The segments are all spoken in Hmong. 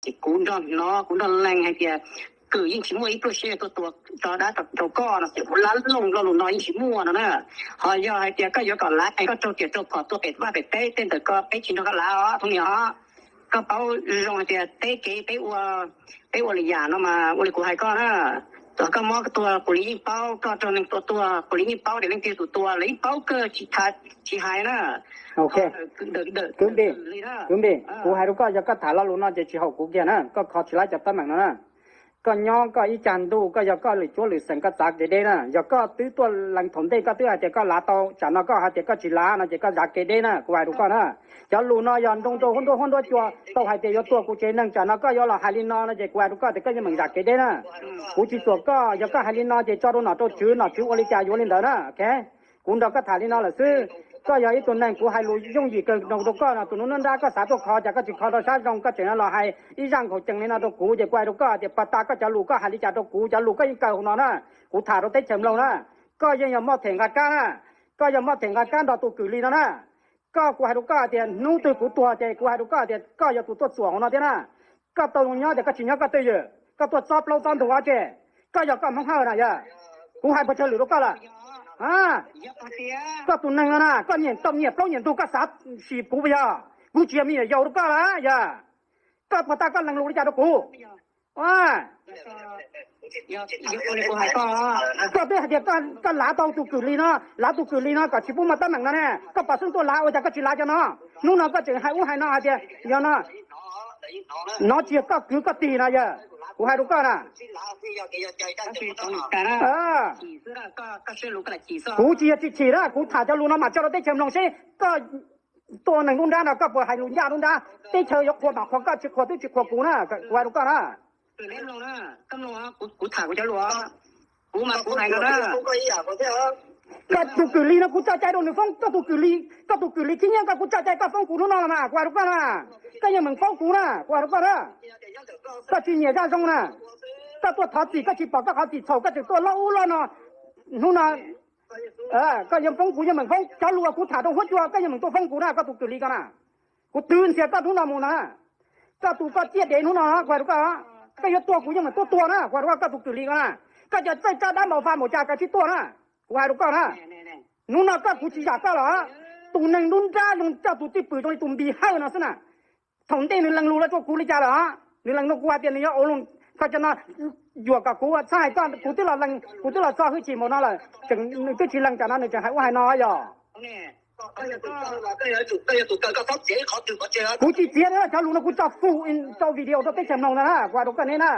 Ces kuv nrog hnov, kuv nrog lees hais tias Kwm yeej tsis muaj ib pluaj siab tuaj tua rau dab rau koj no, ces kuv lav looj lo lus no yeej tsis muaj no na. Ho yog hais tias koj yuav kom lav es koj raug riam raug phom tuaj pem vaj pem teb tej ntawm ko peb tsis nrog koj lav os Thoob Nias os. Koj paub zoo hais tias teb kev peb ua, peb ua li yam no mas ua li kuv hais koj na, thaum koj muab tua Pus Lis yeej paub, koj raug neeg tua tuag Pus Lis yeej paub tias leej twg tus tua, lawv yeej paub kawg tsis hais na. Kwv Npis, kuv hais rau koj, yog koj tham lo lus no ces tsis haum kuv kiag na, koj kho tsis laib cov teeb meem no na. Koj nyob koj ib cag ntuj, koj yog koj lwm cuab lwm xeem koj txav kev deb na. Yog koj twb tuaj lees thaum ntej koj twb hais tias koj lav tau, tsam no koj hais tias koj tsis lav no ces koj zam kev deb na, kuv hais rau koj na. Cov lus no yog nroo rau huab nruab huab nruab cua tau hais tias yuav tua kuv tsev neeg, tsam no koj yuav los hais li no no ces kuv hais rau koj tias koj yeej meem zam kev deb na. Kuv tsis txuam koj, yog koj hais li no ces tso rau nom rau tswv, nom tswv ua li cas yuav li ntawd na. Kuv nrog koj tham li no lawm xwb. Koj yog ib tug neeg kuv hais lus yooj yim kawg nrog rau koj no, tus nub nruab nrab koj xav tuaj kho cas koj tsis kho rau sab zoo, koj tseem los hais ib zaj nkhaus cees li no rau kuv ces kuv hais rau koj tias puag ta koj cov lus koj hais li cas rau kuv, cov lus koj yeej kaw hauv no na. Kuv tham rau teb chaws mloog na, koj yeej yog moj them nqa kab na, koj yog moj them nqa kab nrog tus Kwm Lis no na. Koj, kuv hais rau koj tias hnub twg kuv tuag ces kuv hais rau koj tias koj yog tus tuaj txuam hauv no thiab na. Koj tau zoo nyob tias koj tsis nyob koj twj ywm, koj tuaj txob plaub txob ntug ob tseg. Koj yog koj Hmoob Hawj na yog, kuv hais puas tsawg lwm rau koj lawm? Koj tus neeg no na, koj nyiam tau nyiam plaub nyiam ntug koj xav sim kuv puas yog? Kuv tsis yog me nyuam yaus rau koj lawm yog. Koj puag ta koj lees lus li cas rau kuv? Koj twb hais tias koj lav tau tus Kwm Lis no, lav tus Kwm Lis no kom tsis pub muaj teeb meem no ne, koj pom xeeb tuaj lav ua cas koj tsis lav cov no? Hnub no koj tseem hais ub hais no hais tias yog no, no tsis yog koj kwv koj tij no yog, kuv hais rau koj na. Kuv tsis yog tsis chim na, kuv tham cov lus no mam tso rau teb chaws mloog seb koj tua neeg nruab nrab no koj puas hais lus ncaj nruab nrab, teb chaws yuav qhuas mam qhuas koj, tsis qhuas twb tsis qhuas kuv na, kuv hais rau koj na. Kuv tham kuv cov lus, kuv mas kuv hais no na. Koj tus Kwm Lis no kuv tso cai rau nws foob, koj tus Kwm Lis, koj tus Kwm Lis khib nyiab koj, kuv tso cai koj foob kuv hnub no los mas kuv hais rau koj na. Koj yeej meem foob kuv na, kuv hais rau koj na. Koj tsis nyiam zaj zoo na. Koj tuaj thov txim koj tsis pom koj qhov txim txhaum, koj tseem tuaj loj ub loj no. Hnub no koj yeej foob kuv, yeej meem foob cov lus kuv tham rau huab cua, koj yeej meem tuaj foob kuv na, koj tus Kwm Lis ko na. Kuv twv ntxias koj hnub no mus na. Koj tus koj ciaj dev hnub no kuv hais rau koj, koj yuav tuag kuv yeej meem tuaj tuag na, kuv hais rau koj, koj tus Kwm Lis ko na. Koj cov txawj tsab dab npaum fas npaum cas koj tsis tuaj na, kuv hais rau koj na. Hnub no koj kuv tsis zam koj los, tus neeg nruab nrab zoo coj tus twj pwm zoo li tus Npis Hawj no xwb na. Thaum ntej nws lees lus los rau kuv li cas lawm? Nws lees lus kuv hais tias nws yuav ua lus, koj cov no yuam kom kuv txhob hais koj, kuv twb los lees, kuv twb los txo hwj chim npaum no lawm, nws twb tsis lees tsam no nws tseem hais ub hais no yog. Kuv tsis txiav thiab, cov lus no kuv tso full rau video rau teb chaws mloog no na, kuv hais rau koj ne na.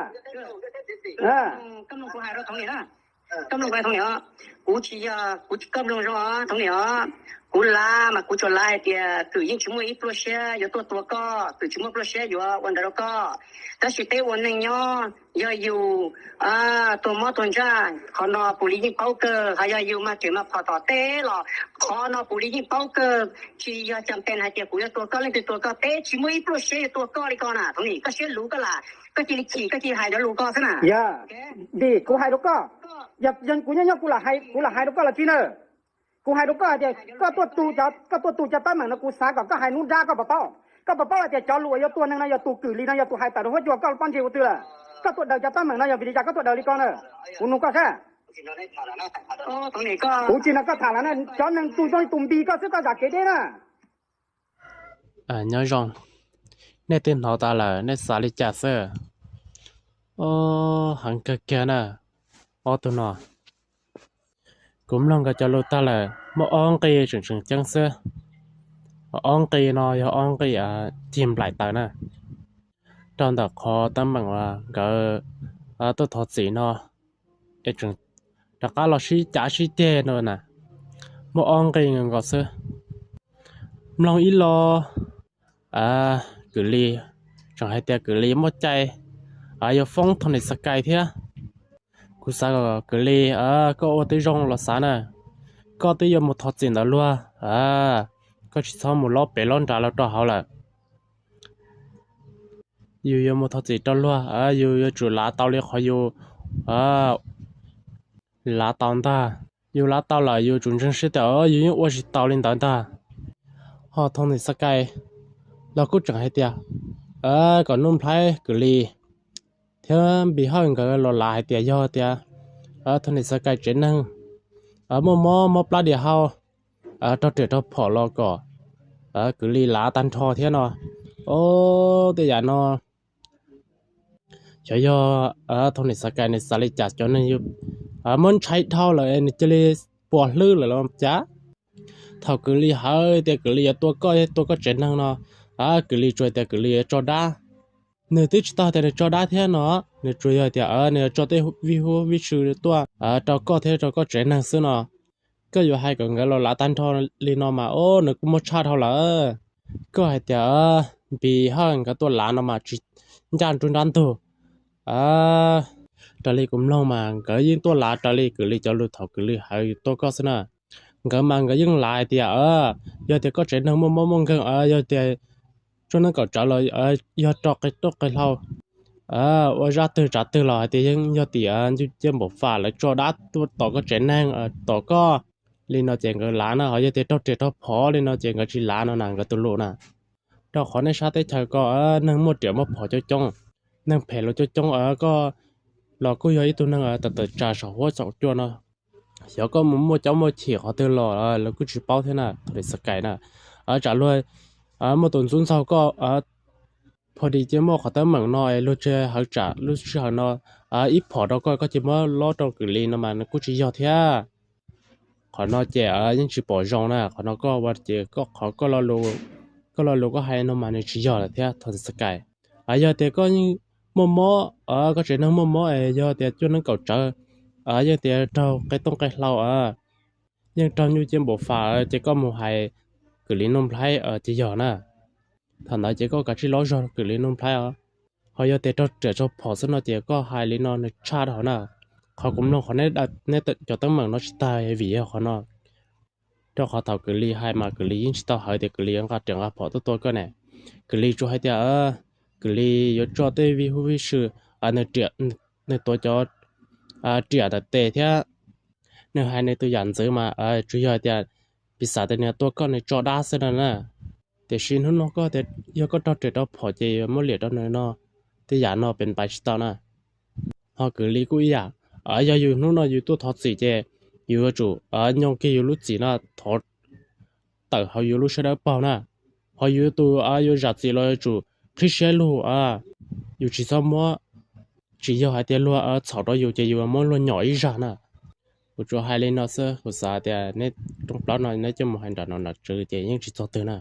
Kuv tsis yog, kuv tsis koj mloog zoo os Thoob Nias os. Kuv lav mas kuv tsuas lav hais tias Kwm yeej tsis muaj ib pluaj siab yuav tuaj tua koj, Kwm tsis muaj pluaj siab yuav ua ntawd rau koj. Tab sis peb ua neeg nyob yog yus tuag mob tuag ntsaj, qhov no Pus Lis yeej paub kawg, ho yog yus mag riam mag phom tom teb los qhov no Pus Lis yeej paub kawg. Tsis yog cas pes hais tias kuv yuav tua koj, leej twg tua koj, peb tsis muaj ib pluaj siab yuav tua koj li ko na Thoob Nias, koj siab luv koj lam, koj cia li chim, koj cia li hais cov lus ko xwb na. Yog, Npis, kuv hais rau koj, yog kuv nyob nyob kuv lam hais rau koj los tsis na. Kuv hais rau koj hais tias koj tuaj tu, koj tuaj tu cov teeb meem no kuv xav kom koj hais nruab nrab, koj puas paub? Koj puas paub hais tias cov lus uas yuav tua neeg no yog tus Kwm Lis no yog tus hais tawm rau huab cua, koj pob ntseg ua twg lawm? Koj tuaj daws cov teeb meem no yog vim li cas koj tuaj daws li ko na? Kuv nug koj seb. Kuv tsis nrog koj tham lawm na, cov neeg tus zoo li tus Npis koj xwb koj zam kev deb na. Nyob zoo, nej twb hnov tas lawm nej xav li cas xwb? Heev kawg kiag na, ob tug no. Kuv mloog nkawd cov lus tag lawm, muaj ob nqi tseem tseem ceeb xwb. Ob nqi no yog ob nqi cig nplaim tawm na, rau ntawm qhov teeb meem uas nkawd tuaj thov txim no, es tseem rov qab los sib cav sib ceg no na. Muaj ob nqi nkaus xwb. Mloog ib lo, Kwm Lis tseem hais tias Kwm Lis muaj cai yuav foob Thoob Nias Xab Kais thiab. Kuv xav kom Kwm Lis, koj ua tib zoo los xav na, koj twb yuav mus thov txim ntawm luag, koj tsis txhob mus lob pem lob nrad los rau hauv lawm. Yus yuav mus thov txim rau luag, yus yuav tsum lav tau li qhov yus lav tau ntag. Yus lav tau lawm yus tsum ntseeg siab tias yus yeej ua tsis tau li ntawd ntag. Ho Thoob Nias Xab Kais los kuj tseem hais tias kom Nuj Nplhaib, Kwm Lis thiab Npis Hawj nkawd los lav hais tias yog tias Thoj Nis Xav Kais tsev neeg muaj mob mob plab diam hau, raug riam raug phom los kom Kwm Lis lav tag nrho thiab no. Ob, tej yam no xyov yog Thoj Nis Xav Kais nws xav li cas, cov neeg muab ntshai dhau lawm nws cia li puas hlwb lawm los cas. Thaum Kwm Lis hais tias Kwm Lis yuav tua koj, tua koj tsev neeg no, Kwm Lis tsuas tias Kwm Lis yuav tso dab. Nws twb tsis tau tias nws tso dab thiab no, nws tsuas yog tias nws yuav tso tej vij huv vij sw tuaj rau koj thiab rau koj tsev neeg xwb no. Koj yuav hais kom nkawd los lav tag nrho li no mas ob, nws kuj muaj tshaj dhau lawm. Koj hais tias Npis Hawj nkawd tuaj lav no mas tsis ncaj nruab nrab ntug. Raws li kuv mloog mas nkawd yeej tuaj lav raws li Kwm Lis cov lus thaum Kwm Lis hais tua koj xwb na. Nkawd mas nkawd yeej lav hais tias yog tias koj tsev neeg muaj mob muaj nkeeg, yog tias tsuas neeb kaum tsawv los yog raug qe rooj qe hlau, ua zaj twg tsav twg los hais tias yeej yog tim ncuj ciab npaum fam lawv tso dab tuaj tom koj tsev neeg, tom koj li no ces nkawd lav na. Ho yog tias raug riam raug phom li no ces nkawd tsis lav no na, nkawd tus lus na. Rau qhov nej sab teb chaws ko neeg muaj riam muaj phom coob coob, neeg phem los coob coob, koj los kuj yog ib tug neeg tawm tawm tsam saum huab saum cua no. Xyov koj mus muaj caub muaj chim qhov twg los lawv kuj tsis paub thiab na, Thoj Nis Xav Kais na. Tsam luag muaj tus ntxub ntxaug koj pho dis cia muaj qhov teeb meem no es luag tsis hawv tsam lub sij hawm no ib phom rau koj, koj cia muab lob rau Kwm Lis no mas nws kuj tsis yog thiab. Qhov no ces yeej tsis pom zoo na, qhov no koj ua ces koj qhov koj lo lus koj hais no mas nws tsis yog lawm thiab Thoj Nis Xav Kais. Yog tias koj yeej muaj mob, koj tsev neeg muaj mob es yog tias tsuas neeb kaum tsawv, yeej tias raug qe rooj qe hlau, yeej raug ncuj ciab npaum fam ces koj mus hais Kwm Lis Nuj Nplhaib ces yog na. Thaum ntawd ces koj kav tsij lob zog Kwm Lis Nuj Nplhaib os. Ho yog tias raug riam raug phom xwb no ces koj hais li no nws tshaj dhau na. Qhov kuv mloog qhov neb cov teeb meem no tsis tag vim yog qhov no. Rau qhov thaum Kwm Lis hais mas Kwm Lis yeej tsis tau hawv tias Kwm Lis yuav nqa riam nqa phom tuaj tua koj ne. Kwm Lis tsuas hais tias Kwm Lis yuav tso tej vij huv vij sw, nws tuav cov riam ntawm tes thiab nws hais nws tus yam ntxwv mas tsuas yog hais tias piv xam tias nws tua koj nws tso dab xwb no na. Tiam sis hnub no koj tias yog koj raug riam raug phom ces yuav muab liam rau nws no, tej yam no pes npais tsis tau na. Ho Kwm Lis kuj ib yam, yog yus hnub no yus tuaj thov txim ces yus yuav tsum nyoog kiag yus lub txim no thov tawm hauv yus lub sab dawb paug na. Ho yus tus yuav zam txim los yuav tsum qhib siab lug, yus tsis txhob muab, tsis yog hais tias luag txhaum rau yus ces yus muab luag nyom ib zag na. Kuv tsuas hais li no xwb, kuv xav tias neb rooj plaub no neb coj mus hais nram nom nram tswv ces yeej tsis txog twg na.